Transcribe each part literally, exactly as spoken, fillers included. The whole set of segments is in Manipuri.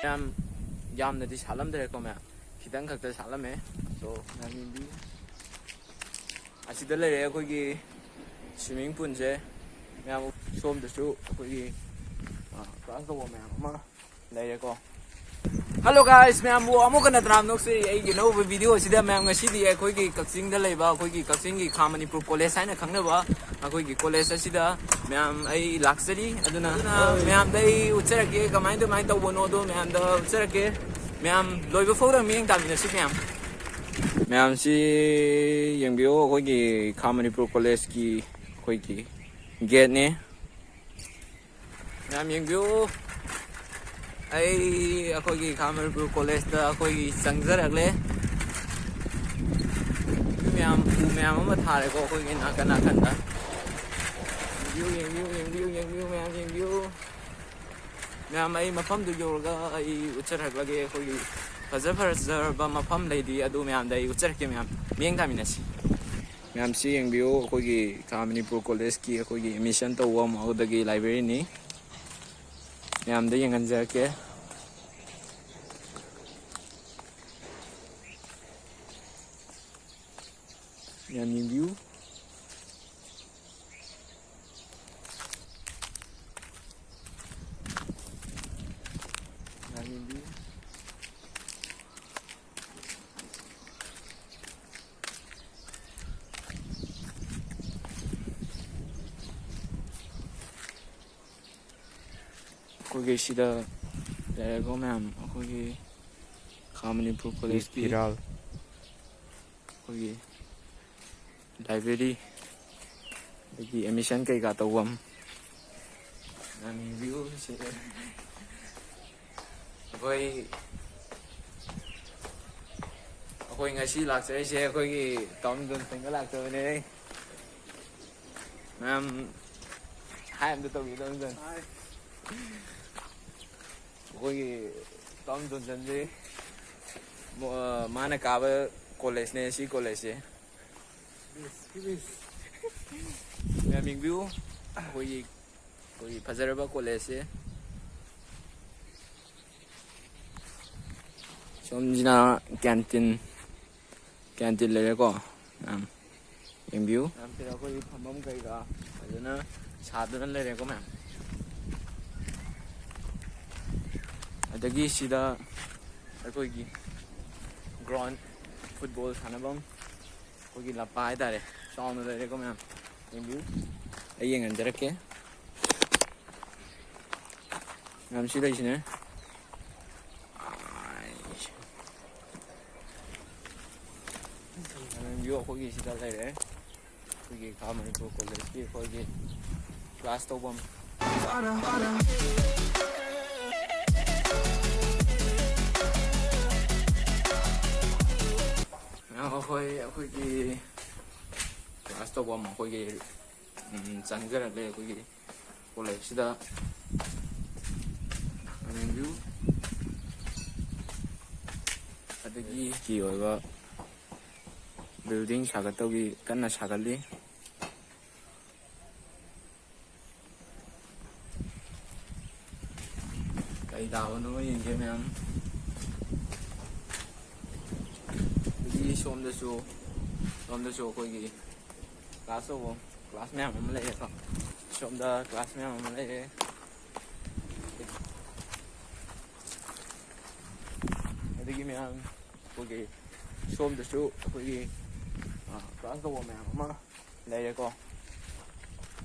ꯌꯥꯝ, ꯌꯥꯝꯅꯗꯤ ꯁꯥꯠꯂꯝꯗ꯭ꯔꯦꯀꯣ ꯃꯌꯥꯝ, ꯈꯤꯇꯪ ꯈꯛꯇ ꯁꯥꯠꯂꯝꯃꯦ꯫ So, ꯃꯌꯥꯝ ꯌꯦꯡꯕꯤꯌꯨ꯫ ꯑꯁꯤꯗ ꯂꯩꯔꯦ ꯑꯩꯈꯣꯏꯒꯤ swimming poolꯁꯦ꯫ ꯃꯌꯥꯝ, ꯁꯣꯝꯗꯁꯨ ꯑꯩꯈꯣꯏꯒꯤ, ꯑ, class ꯇꯧꯕ ꯃꯌꯥꯝ ꯑꯃ ꯂꯩꯔꯦꯀꯣ꯫ Hello guys, ꯃꯌꯥꯝꯕꯨ ꯑꯃꯨꯛꯀ ꯅꯠꯇ꯭ꯔꯥꯝ ꯅꯣꯛꯆꯔꯤ ꯑꯩꯒꯤ ꯑꯅꯧꯕ video ꯑꯁꯤꯗ꯫ ꯃꯌꯥꯝ, ꯉꯁꯤꯗꯤ ꯑꯩꯈꯣꯏꯒꯤ ꯀꯛꯆꯤꯡꯗ ꯂꯩꯕ, ꯑꯩꯈꯣꯏꯒꯤ ꯀꯛꯆꯤꯡꯒꯤ ꯈꯥ ꯃꯅꯤꯄꯨꯔ college ꯍꯥꯏꯅ ꯈꯪꯅꯕ ꯑꯩꯈꯣꯏꯒꯤ college ꯑꯁꯤꯗ ꯃꯌꯥꯝ ꯑꯩ ꯂꯥꯛꯆꯔꯤ꯫ ꯑꯗꯨꯅ, ꯑꯗꯨꯅ ꯃꯌꯥꯝꯗ ꯑꯩ ꯎꯠꯆꯔꯛꯀꯦ ꯀꯃꯥꯏ, ꯀꯃꯥꯏꯅ ꯇꯧꯕꯅꯣꯗꯣ ꯃꯌꯥꯝꯗ ꯎꯠꯆꯔꯛꯀꯦ꯫ ꯃꯌꯥꯝ ꯂꯣꯏꯕ ꯐꯥꯎꯗ ꯃꯤꯠꯌꯦꯡ ꯇꯥꯃꯤꯟꯅꯁꯤ ꯃꯌꯥꯝ꯫ ꯃꯌꯥꯝꯁꯤ ꯌꯦꯡꯕꯤꯌꯨ, ꯑꯩꯈꯣꯏꯒꯤ ꯈꯥ ꯃꯅꯤꯄꯨꯔ collegeꯀꯤ ꯑꯩꯈꯣꯏꯒꯤ gateꯅꯤ꯫ ꯃꯌꯥꯝ ꯌꯦꯡꯕꯤꯌꯨ, ꯑꯩ ꯑꯩꯈꯣꯏꯒꯤ ꯈꯥ ꯃꯅꯤꯄꯨꯔ collegeꯇ ꯑꯩꯈꯣꯏꯒꯤ ꯆꯪꯖꯔꯛꯂꯦ꯫ ꯃꯌꯥꯝ, ꯎ ꯃꯌꯥꯝ ꯑꯃ ꯊꯥꯔꯦꯀꯣ ꯑꯩꯈꯣꯏꯒꯤ ꯅꯥꯀꯟ ꯅꯥꯀꯟꯗ꯫ ꯌꯦꯡꯕꯤꯌꯨ, ꯌꯦꯡꯕꯤꯌꯨ, ꯌꯦꯡꯕꯤꯌꯨ, ꯌꯦꯡꯕꯤꯌꯨ, ꯃꯌꯥꯝ ꯌꯦꯡꯕꯤꯌꯨ꯫ ꯃꯌꯥꯝ, ꯑꯩ ꯃꯐꯝꯗꯨ ꯌꯧꯔꯒ ꯑꯩ ꯎꯠꯆꯔꯛꯂꯒꯦ꯫ ꯑꯩꯈꯣꯏꯒꯤ ꯐꯖ ꯐꯖꯔꯕ ꯃꯐꯝ ꯂꯩꯔꯤ, ꯑꯗꯨ ꯃꯌꯥꯝꯗ ꯑꯩ ꯎꯠꯆꯔꯛꯀꯦ꯫ ꯃꯌꯥꯝ, ꯃꯤꯠꯌꯦꯡ ꯇꯥꯃꯤꯟꯅꯁꯤ꯫ ꯃꯌꯥꯝꯁꯤ ꯌꯦꯡꯕꯤꯌꯨ, ꯑꯩꯈꯣꯏꯒꯤ ꯈꯥ ꯃꯅꯤꯄꯨꯔ collegeꯀꯤ ꯑꯩꯈꯣꯏꯒꯤ admission ꯇꯧꯕ ꯃꯐꯝ ꯑꯗꯨꯗꯒꯤ libraryꯅꯤ꯫ ꯃꯌꯥꯝꯗ ꯌꯦꯡꯍꯟꯖꯔꯛꯀꯦ꯫ ꯃꯌꯥꯝ ꯌꯦꯡꯕꯤꯌꯨ꯫ ꯃꯌꯥꯝ ꯌꯦꯡꯕꯤꯌꯨ꯫ ꯑꯩꯈꯣꯏꯒꯤ ꯁꯤꯗ ꯂꯩꯔꯦꯀꯣ ꯃꯌꯥꯝ, ꯑꯩꯈꯣꯏꯒꯤ ꯈꯥ ꯃꯅꯤꯄꯨꯔ collegeꯀꯤ ꯐꯤꯔꯥꯜ꯫ ꯑꯩꯈꯣꯏꯒꯤ library, ꯑꯗꯒꯤ admission ꯀꯩꯀꯥ ꯇꯧꯐꯝ꯫ ꯌꯥꯝ ꯌꯦꯡꯕꯤꯌꯨ ꯁꯤꯗ꯫ ꯑꯩꯈꯣꯏ, ꯑꯩꯈꯣꯏ ꯉꯁꯤ ꯂꯥꯛꯆꯔꯤꯁꯦ ꯑꯩꯈꯣꯏꯒꯤ ꯇꯥꯎꯟ ꯖꯣꯟꯁꯟꯒ ꯂꯥꯛꯆꯕꯅꯦ꯫ ꯃꯌꯥꯝ, hi ꯑꯝꯇ ꯇꯧꯕꯤꯌꯨ, ꯇꯥꯎꯟ ꯖꯣꯟꯁꯟ꯫ ꯑꯩꯈꯣꯏꯒꯤ ꯇꯥꯎꯟ ꯖꯣꯟꯁꯟꯁꯦ ꯃꯣ-, ꯑ, ꯃꯥꯅ ꯀꯥꯕ collegeꯅꯦ ꯁꯤ collegeꯁꯦ꯫ ꯃꯌꯥꯝ ꯌꯦꯡꯕꯤꯌꯨ, ꯑꯩꯈꯣꯏꯒꯤ, ꯑꯩꯈꯣꯏꯒꯤ ꯐꯖꯔꯕ collegeꯁꯦ꯫ ꯁꯣꯝꯁꯤꯅ ꯀꯦꯟꯇꯤꯟ, ꯀꯦꯟꯇꯤꯟ ꯂꯩꯔꯦꯀꯣ ꯃꯌꯥꯝ, ꯌꯦꯡꯕꯤꯌꯨ꯫ ꯃꯌꯥꯝ ꯁꯤꯗ ꯑꯩꯈꯣꯏꯒꯤ ꯐꯝꯐꯝ ꯀꯩꯀꯥ ꯐꯖꯅ ꯁꯥꯗꯨꯅ ꯂꯩꯔꯦꯀꯣ ꯃꯌꯥꯝ꯫ ꯑꯗꯒꯤ ꯁꯤꯗ ꯑꯩꯈꯣꯏꯒꯤ ꯒ꯭ꯔꯥꯎꯟ, ꯐꯨꯠꯕꯣꯜ ꯁꯥꯟꯅꯐꯝ, ꯑꯩꯈꯣꯏꯒꯤ ꯂꯝꯄꯥꯛ ꯍꯥꯏꯇꯥꯔꯦ, ꯆꯥꯎꯅ ꯂꯩꯔꯦꯀꯣ ꯃꯌꯥꯝ, ꯌꯦꯡꯕꯤꯌꯨ꯫ ꯑꯩ ꯌꯦꯡꯍꯟꯖꯔꯛꯀꯦ꯫ ꯃꯌꯥꯝ ꯁꯤ ꯂꯩꯁꯤꯅꯦ꯫ ꯃꯌꯥꯝ ꯌꯦꯡꯕꯤꯌꯨ, ꯑꯩꯈꯣꯏꯒꯤ ꯁꯤꯗ ꯂꯩꯔꯦ, ꯑꯩꯈꯣꯏꯒꯤ ꯈꯥ ꯃꯅꯤꯄꯨꯔ ꯀꯣꯂꯦꯖꯀꯤ ꯑꯩꯈꯣꯏꯒꯤ ꯀ꯭ꯂꯥꯁ ꯇꯧꯐꯝ꯫ ꯃꯌꯥꯝ ꯑꯩꯈꯣꯏ, ꯑꯩꯈꯣꯏꯒꯤ ꯀ꯭ꯂꯥꯁ ꯇꯧꯐꯝ ꯑꯩꯈꯣꯏꯒꯤ, ꯎꯝ, ꯆꯪꯖꯔꯛꯂꯦ ꯑꯩꯈꯣꯏꯒꯤ ꯀꯣꯂꯦꯖꯁꯤꯗ꯫ ꯌꯦꯡꯕꯤꯌꯨ꯫ ꯑꯗꯒꯤ ꯀꯤ ꯑꯣꯏꯕ ꯕꯤꯜꯗꯤꯡ ꯁꯥꯒꯠꯇꯧꯒꯤ ꯀꯟꯅ ꯁꯥꯒꯠꯂꯤ꯫ ꯀꯩ ꯇꯥꯕꯅꯣ ꯌꯦꯡꯒꯦ ꯃꯌꯥꯝ꯫ ꯑꯗꯒꯤ ꯁꯣꯝꯗꯁꯨ, ꯁꯣꯝꯗꯁꯨ ꯑꯩꯈꯣꯏꯒꯤ ꯀ꯭ꯂꯥꯁ ꯇꯧꯕ, ꯀ꯭ꯂꯥꯁ ꯃꯌꯥꯝ ꯑꯃ ꯂꯩꯔꯦꯀꯣ꯫ ꯁꯣꯝꯗ ꯀ꯭ꯂꯥꯁ ꯃꯌꯥꯝ ꯑꯃ ꯂꯩꯔꯦ꯫ ꯑꯗꯒꯤ ꯃꯌꯥꯝ ꯑꯩꯈꯣꯏꯒꯤ ꯁꯣꯝꯗꯁꯨ ꯑꯩꯈꯣꯏꯒꯤ, ꯑ, ꯀ꯭ꯂꯥꯁ ꯇꯧꯕ ꯃꯌꯥꯝ ꯑꯃ ꯂꯩꯔꯦꯀꯣ꯫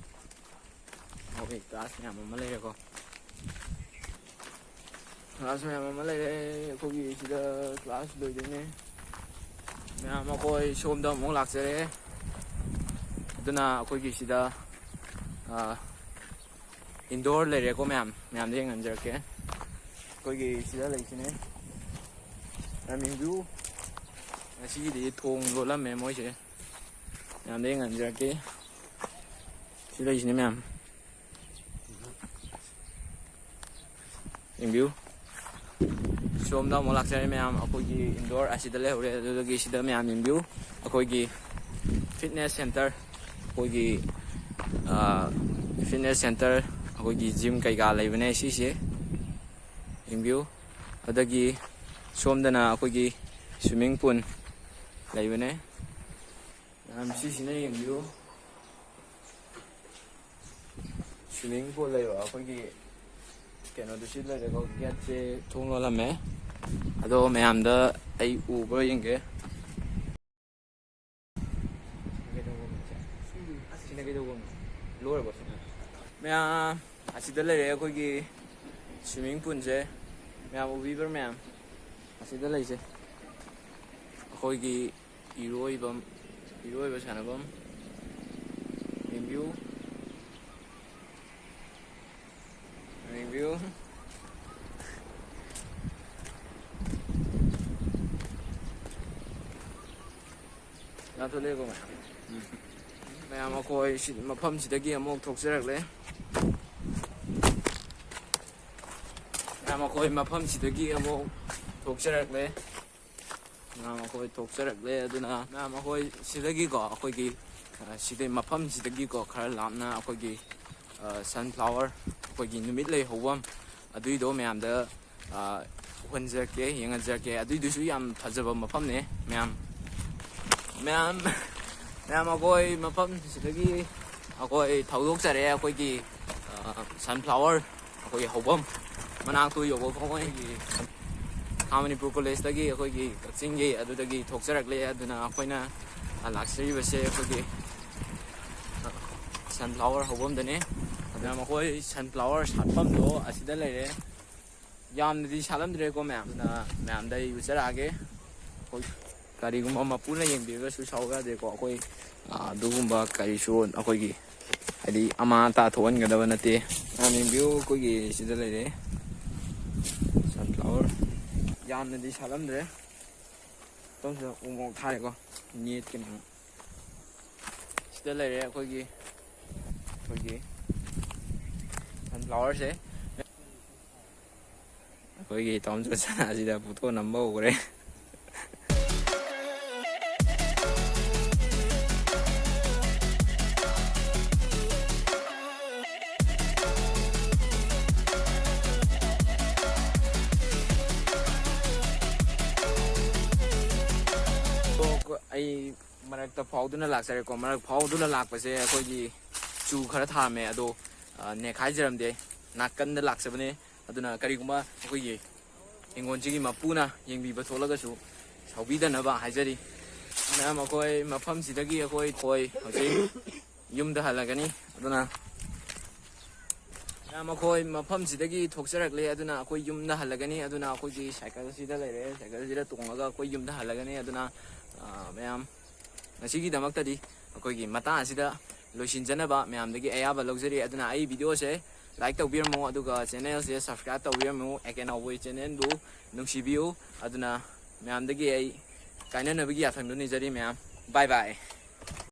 ꯑꯩꯈꯣꯏ ꯀ꯭ꯂꯥꯁ ꯃꯌꯥꯝ ꯑꯃ ꯂꯩꯔꯦꯀꯣ꯫ ꯀ꯭ꯂꯥꯁ ꯃꯌꯥꯝ ꯑꯃ ꯂꯩꯔꯦ꯫ ꯑꯩꯈꯣꯏꯒꯤ ꯁꯤꯗ ꯀ꯭ꯂꯥꯁ ꯂꯣꯏꯗꯣꯏꯅꯦ꯫ ꯃꯌꯥꯝ ꯑꯩꯈꯣꯏ ꯁꯣꯝꯗ ꯑꯃꯨꯛ ꯂꯥꯛꯆꯔꯦ꯫ ꯑꯗꯨꯅ ꯑꯩꯈꯣꯏꯒꯤ ꯁꯤꯗ, ꯑ, ꯏꯟꯗꯣꯔ ꯂꯩꯔꯦꯀꯣ ꯃꯌꯥꯝ, ꯃꯌꯥꯝꯗ ꯌꯦꯡꯍꯟꯖꯔꯛꯀꯦ꯫ ꯑꯩꯈꯣꯏꯒꯤ ꯁꯤꯗ ꯂꯩꯁꯤꯅꯦ꯫ ꯃꯌꯥꯝ ꯌꯦꯡꯕꯤꯌꯨ꯫ ꯉꯁꯤꯒꯤꯗꯤ ꯊꯣꯡ ꯂꯣꯜꯂꯝꯃꯦ ꯃꯣꯏꯁꯦ꯫ ꯃꯌꯥꯝꯗ ꯌꯦꯡꯍꯟꯖꯔꯛꯀꯦ꯫ ꯁꯤ ꯂꯩꯁꯤꯅꯦ ꯃꯌꯥꯝ꯫ ꯌꯦꯡꯕꯤꯌꯨ꯫ ꯁꯣꯝꯗ ꯑꯃꯨꯛ ꯂꯥꯛꯆꯔꯦ ꯃꯌꯥꯝ, ꯑꯩꯈꯣꯏꯒꯤ ꯏꯟꯗꯣꯔ ꯑꯁꯤꯗ ꯂꯩꯍꯧꯔꯦ꯫ ꯑꯗꯨꯗꯒꯤ ꯁꯤꯗ ꯃꯌꯥꯝ ꯌꯦꯡꯕꯤꯌꯨ, ꯑꯩꯈꯣꯏꯒꯤ ꯐꯤꯠꯅꯦꯁ ꯁꯦꯟꯇꯔ, ꯑꯩꯈꯣꯏꯒꯤ, ꯑ, ꯐꯤꯠꯅꯦꯁ ꯁꯦꯟꯇꯔ, ꯑꯩꯈꯣꯏꯒꯤ ꯖꯤꯝ ꯀꯩꯀꯥ ꯂꯩꯕꯅꯦ ꯁꯤꯁꯦ, ꯌꯦꯡꯕꯤꯌꯨ꯫ ꯑꯗꯒꯤ ꯁꯣꯝꯗꯅ ꯑꯩꯈꯣꯏꯒꯤ swimming pool ꯂꯩꯕꯅꯦ꯫ ꯃꯌꯥꯝ ꯁꯤꯁꯤꯅ ꯌꯦꯡꯕꯤꯌꯨ꯫ Swimming pool ꯂꯩꯕ ꯑꯩꯈꯣꯏꯒꯤ ꯀꯩꯅꯣꯗꯨ ꯁꯤ ꯂꯩꯔꯦꯀꯣ, gate ꯁꯦ ꯊꯣꯡ ꯂꯣꯜꯂꯝꯃꯦ꯫ ꯑꯗꯣ ꯃꯌꯥꯝꯗ ꯑꯩ ꯎꯕ꯭ꯔꯥ ꯌꯦꯡꯒꯦ꯫ ꯁꯤꯅ ꯀꯩꯗꯧꯕ ꯑꯃꯨꯛ? ꯁꯤꯅ ꯀꯩꯗꯧꯕ ꯑꯃꯨꯛ? ꯂꯣꯏꯔꯕꯣ ꯁꯤꯅ? ꯃꯌꯥꯝ, ꯑꯁꯤꯗ ꯂꯩꯔꯦ ꯑꯩꯈꯣꯏꯒꯤ swimming pool ꯁꯦ꯫ ꯃꯌꯥꯝ ꯎꯕꯤꯕ꯭ꯔꯥ ꯃꯌꯥꯝ? ꯑꯁꯤꯗ ꯂꯩꯁꯦ꯫ ꯑꯩꯈꯣꯏꯒꯤ ꯏꯔꯣꯏꯕꯝ, ꯏꯔꯣꯏꯕ ꯁꯥꯟꯅꯐꯝ꯫ ꯌꯦꯡꯕꯤꯌꯨ꯫ ꯌꯦꯡꯕꯤꯌꯨ꯫ ꯌꯥꯝ ꯊꯣꯛꯂꯛꯑꯦꯀꯣ ꯃꯌꯥꯝ꯫ ꯎꯝ꯫ ꯃꯌꯥꯝ ꯑꯩꯈꯣꯏ ꯁꯤ ꯃꯐꯝꯁꯤꯗꯒꯤ ꯑꯃꯨꯛ ꯊꯣꯛꯆꯔꯛꯂꯦ꯫ ꯃꯌꯥꯝ ꯑꯩꯈꯣꯏ ꯃꯐꯝꯁꯤꯗꯒꯤ ꯑꯃꯨꯛ ꯊꯣꯛꯆꯔꯛꯂꯦ꯫ ꯃꯌꯥꯝ ꯑꯩꯈꯣꯏ ꯊꯣꯛꯆꯔꯛꯂꯦ꯫ ꯑꯗꯨꯅ ꯃꯌꯥꯝ ꯑꯩꯈꯣꯏ ꯁꯤꯗꯒꯤꯀꯣ, ꯑꯩꯈꯣꯏꯒꯤ, ꯑ, ꯁꯤꯗꯩ ꯃꯐꯝꯁꯤꯗꯒꯤꯀꯣ ꯈꯔ ꯂꯥꯞꯅ ꯑꯩꯈꯣꯏꯒꯤ, ꯑ, sunflower, ꯑꯩꯈꯣꯏꯒꯤ ꯅꯨꯃꯤꯠ ꯂꯩ ꯍꯧꯐꯝ, ꯑꯗꯨꯏꯗꯣ ꯃꯌꯥꯝꯗ, ꯑ, ꯎꯍꯟꯖꯔꯛꯀꯦ, ꯌꯦꯡꯍꯟꯖꯔꯛꯀꯦ꯫ ꯑꯗꯨꯏꯗꯨꯁꯨ ꯌꯥꯝ ꯐꯖꯕ ꯃꯐꯝꯅꯦ ꯃꯌꯥꯝ꯫ ꯃꯌꯥꯝ, ꯃꯌꯥꯝ ꯑꯩꯈꯣꯏ ꯃꯐꯝꯁꯤꯗꯒꯤ ꯑꯩꯈꯣꯏ ꯊꯧꯗꯣꯛꯆꯔꯦ ꯑꯩꯈꯣꯏꯒꯤ, ꯑ, sunflower ꯑꯩꯈꯣꯏꯒꯤ ꯍꯧꯐꯝ ꯃꯅꯥꯛꯇꯨ ꯌꯧꯕ ꯐꯥꯎꯕ ꯑꯩꯈꯣꯏꯒꯤ ꯈꯥ ꯃꯅꯤꯄꯨꯔ ꯀꯣꯂꯦꯖꯇꯒꯤ ꯑꯩꯈꯣꯏꯒꯤ ꯀꯛꯆꯤꯡꯒꯤ ꯑꯗꯨꯗꯒꯤ ꯊꯣꯛꯆꯔꯛꯂꯦ꯫ ꯑꯗꯨꯅ ꯑꯩꯈꯣꯏꯅ ꯂꯥꯛꯆꯔꯤꯕꯁꯦ ꯑꯩꯈꯣꯏꯒꯤ sunflower ꯍꯧꯐꯝꯗꯅꯦ꯫ ꯑꯗꯨꯅ ꯃꯈꯣꯏ sunflower ꯁꯥꯠꯐꯝꯗꯣ ꯑꯁꯤꯗ ꯂꯩꯔꯦ꯫ ꯌꯥꯝꯅꯗꯤ ꯁꯥꯠꯂꯝꯗ꯭ꯔꯦꯀꯣ ꯃꯌꯥꯝ꯫ ꯑꯗꯨꯅ ꯃꯌꯥꯝꯗ ꯑꯩ ꯎꯠꯆꯔꯛꯑꯒꯦ꯫ ꯑꯩꯈꯣꯏ ꯀꯔꯤꯒꯨꯝꯕ ꯃꯄꯨꯅ ꯌꯦꯡꯕꯤꯔꯒꯁꯨ ꯁꯥꯎ ꯌꯥꯗꯦꯀꯣ꯫ ꯑꯩꯈꯣꯏ, ꯑ, ꯑꯗꯨꯒꯨꯝꯕ ꯀꯔꯤꯁꯨ ꯑꯩꯈꯣꯏꯒꯤ ꯍꯥꯏꯗꯤ ꯑꯃꯥꯡ ꯑꯇꯥ ꯊꯣꯛꯍꯟꯒꯗꯕ ꯅꯠꯇꯦ꯫ ꯃꯌꯥꯝ ꯌꯦꯡꯕꯤꯌꯨ, ꯑꯩꯈꯣꯏꯒꯤ ꯁꯤꯗ ꯂꯩꯔꯦ sunflower꯫ ꯌꯥꯝꯅꯗꯤ ꯁꯥꯠꯂꯝꯗ꯭ꯔꯦ꯫ ꯃꯐꯝꯁꯤꯗ ꯎ ꯃꯣꯔꯣꯛ ꯊꯥꯔꯦꯀꯣ, net ꯀꯤꯅꯦ꯫ ꯁꯤꯗ ꯂꯩꯔꯦ ꯑꯩꯈꯣꯏꯒꯤ, ꯑꯩꯈꯣꯏꯒꯤ sunflower ꯁꯦ꯫ ꯑꯩꯈꯣꯏꯒꯤ ꯇꯥꯃꯣ ꯆꯟꯆꯟ ꯑꯁꯤꯗ photo ꯅꯝꯕ ꯍꯧꯈ꯭ꯔꯦ꯫ ꯃꯔꯛꯇ ꯐꯥꯎꯗꯨꯅ ꯂꯥꯛꯆꯔꯦꯀꯣ꯫ ꯃꯔꯛ ꯐꯥꯎꯗꯨꯅ ꯂꯥꯛꯄꯁꯦ ꯑꯩꯈꯣꯏꯒꯤ ꯆꯨ ꯈꯔ ꯊꯥꯔꯝꯃꯦ, ꯑꯗꯣ, ꯑ, ꯅꯦꯛꯈꯥꯏꯖꯔꯝꯗꯦ, ꯅꯥꯀꯟꯗ ꯂꯥꯛꯆꯕꯅꯦ꯫ ꯑꯗꯨꯅ ꯀꯔꯤꯒꯨꯝꯕ ꯑꯩꯈꯣꯏꯒꯤ ꯍꯤꯡꯒꯣꯜꯁꯤꯒꯤ ꯃꯄꯨꯅ ꯌꯦꯡꯕꯤꯕ ꯊꯣꯛꯂꯒꯁꯨ ꯁꯥꯎꯕꯤꯗꯅꯕ ꯍꯥꯏꯖꯔꯤ꯫ ꯃꯌꯥꯝ, ꯑꯩꯈꯣꯏ ꯃꯐꯝꯁꯤꯗꯒꯤ ꯑꯩꯈꯣꯏ, ꯑꯩꯈꯣꯏ ꯍꯧꯖꯤꯛ ꯌꯨꯝꯗ ꯍꯜꯂꯒꯅꯤ꯫ ꯑꯗꯨꯅ ꯃꯌꯥꯝ, ꯑꯩꯈꯣꯏ ꯃꯐꯝꯁꯤꯗꯒꯤ ꯊꯣꯛꯆꯔꯛꯂꯦ꯫ ꯑꯗꯨꯅ ꯑꯩꯈꯣꯏ ꯌꯨꯝꯗ ꯍꯜꯂꯒꯅꯤ꯫ ꯑꯗꯨꯅ ꯑꯩꯈꯣꯏꯒꯤ ꯁꯥꯏꯀꯜꯁꯤꯗ ꯂꯩꯔꯦ, ꯁꯥꯏꯀꯜꯁꯤꯗ ꯇꯣꯡꯉꯒ ꯑꯩꯈꯣꯏ ꯌꯨꯝꯗ ꯍꯜꯂꯒꯅꯤ꯫ ꯑꯗꯨꯅ, ꯑ, ꯃꯌꯥꯝ, ꯉꯁꯤꯒꯤꯗꯃꯛꯇꯗꯤ ꯑꯩꯈꯣꯏꯒꯤ ꯃꯇꯥꯡ ꯑꯁꯤꯗ ꯂꯣꯏꯁꯤꯟꯖꯅꯕ ꯃꯌꯥꯝꯗꯒꯤ ꯑꯌꯥꯕ ꯂꯧꯖꯔꯤ꯫ ꯑꯗꯨꯅ ꯑꯩ ꯚꯤꯗꯤꯑꯣꯁꯦ ꯂꯥꯏꯛ ꯇꯧꯕꯤꯔꯝꯃꯨ, ꯑꯗꯨꯒ ꯆꯦꯅꯦꯜꯁꯦ ꯁꯕꯁꯀ꯭ꯔꯥꯏꯕ ꯇꯧꯕꯤꯔꯝꯃꯨ꯫ A K ꯅꯥꯎꯕꯣꯏ ꯆꯦꯅꯦꯜꯕꯨ ꯅꯨꯡꯁꯤꯕꯤꯌꯨ꯫ ꯑꯗꯨꯅ ꯃꯌꯥꯝꯗꯒꯤ ꯑꯩ ꯀꯥꯏꯅꯅꯕꯒꯤ ꯌꯥꯊꯪꯗꯣ ꯅꯤꯖꯔꯤ ꯃꯌꯥꯝ꯫ ꯕꯥꯏ ꯕꯥꯏ꯫